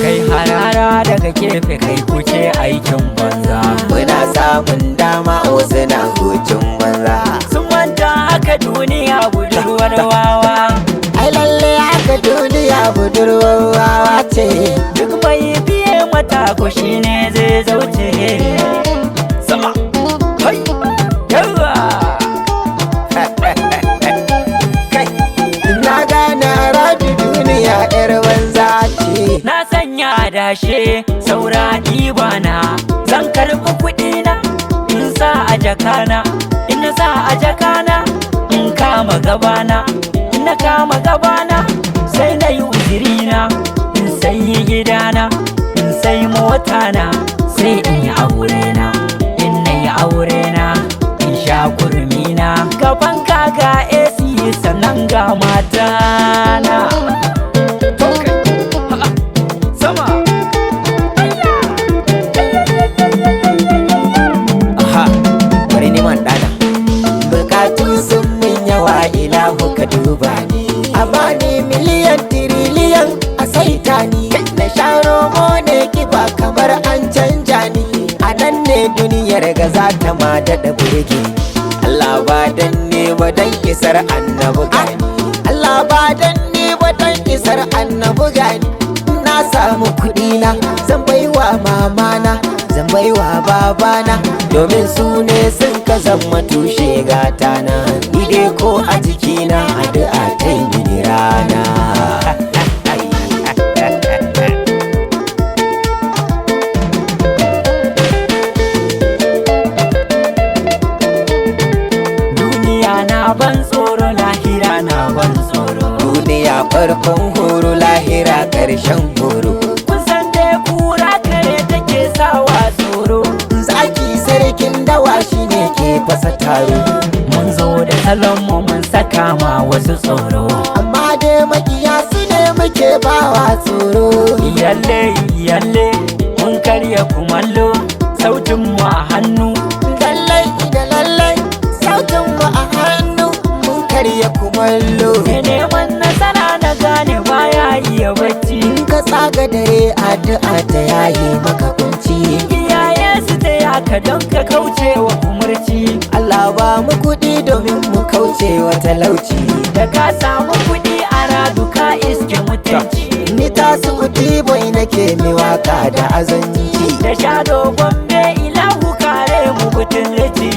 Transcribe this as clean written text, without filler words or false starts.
Kai harara daga gefe, kai kuke aikin banza. Muna samun dama, wasu na hutun banza. Sun manta haka duniya budurwar wawa. Ai lalle haka duniya budurwar wawa ce. Duk mai biye mata ko shine zai zauce. Sama, hai, yawa. Kai, na gane rabi duniya yar banza ce. Na sanya dashe, saura ɗibana. Zan karɓi kuɗina in sa a jakana. In na sa a jakana, in kama gabana. In na kama gabana, sai na yi uzurina. In sayi gidana, in sai motana, sai in yi aurena. In na yi aurena, in sha kurmina. Gaban kaga AC, sannan ga matana. To kai, ha, sama. Aha, bari ni man dana. Bukatu sun min yawa, ilahu ka duba ni. A bani miliyan tiriliyan a saita ni. Na sha romo ne kiba kamar an canja ni. A nan ne duniyar ga za ta ma daɗa burge ni. Allah ba dan ne ba dan isar annabi gani. Allah ba dan ne ba dan isar annabi gani. Na samu kuɗi na zan baiwa mamana, zan baiwa babana, domin su ne sun ka zama tushe gatana. Ni dai ko a jikina addu'a ta yi mini rana. Duniya na ban tsoro, lahira na ban tsoro. Duniya farkon horo, lahira ƙarshen horo. Kun san dai kura kare take sawa tsoro. Zaki sarkin dawa shine ke fasa taro. Mun zo da salon mu, mun saka ma wasu tsoro. Amma dai makiya su ne muke bawa tsoro. Yalle yalle, mun karya kumallo, sautin mu a hannu. Lallai da lallai, sautin mu a hannu, mun karya kumallo. Mai neman nasara na gane baya iya bacci. In ka tsaga dare, addu'a ta yaye maka kunci. Iyaye su taya ka don ka kauce wa kumurci. Allah ba mu kuɗi domin mu kauce wa talauci. Da ka samu kuɗi a radu, ka iske mutunci. Ni tasu kuɗi boy nake mi waka da azanci. Da sha dogon me, ilahu kare mu butulci.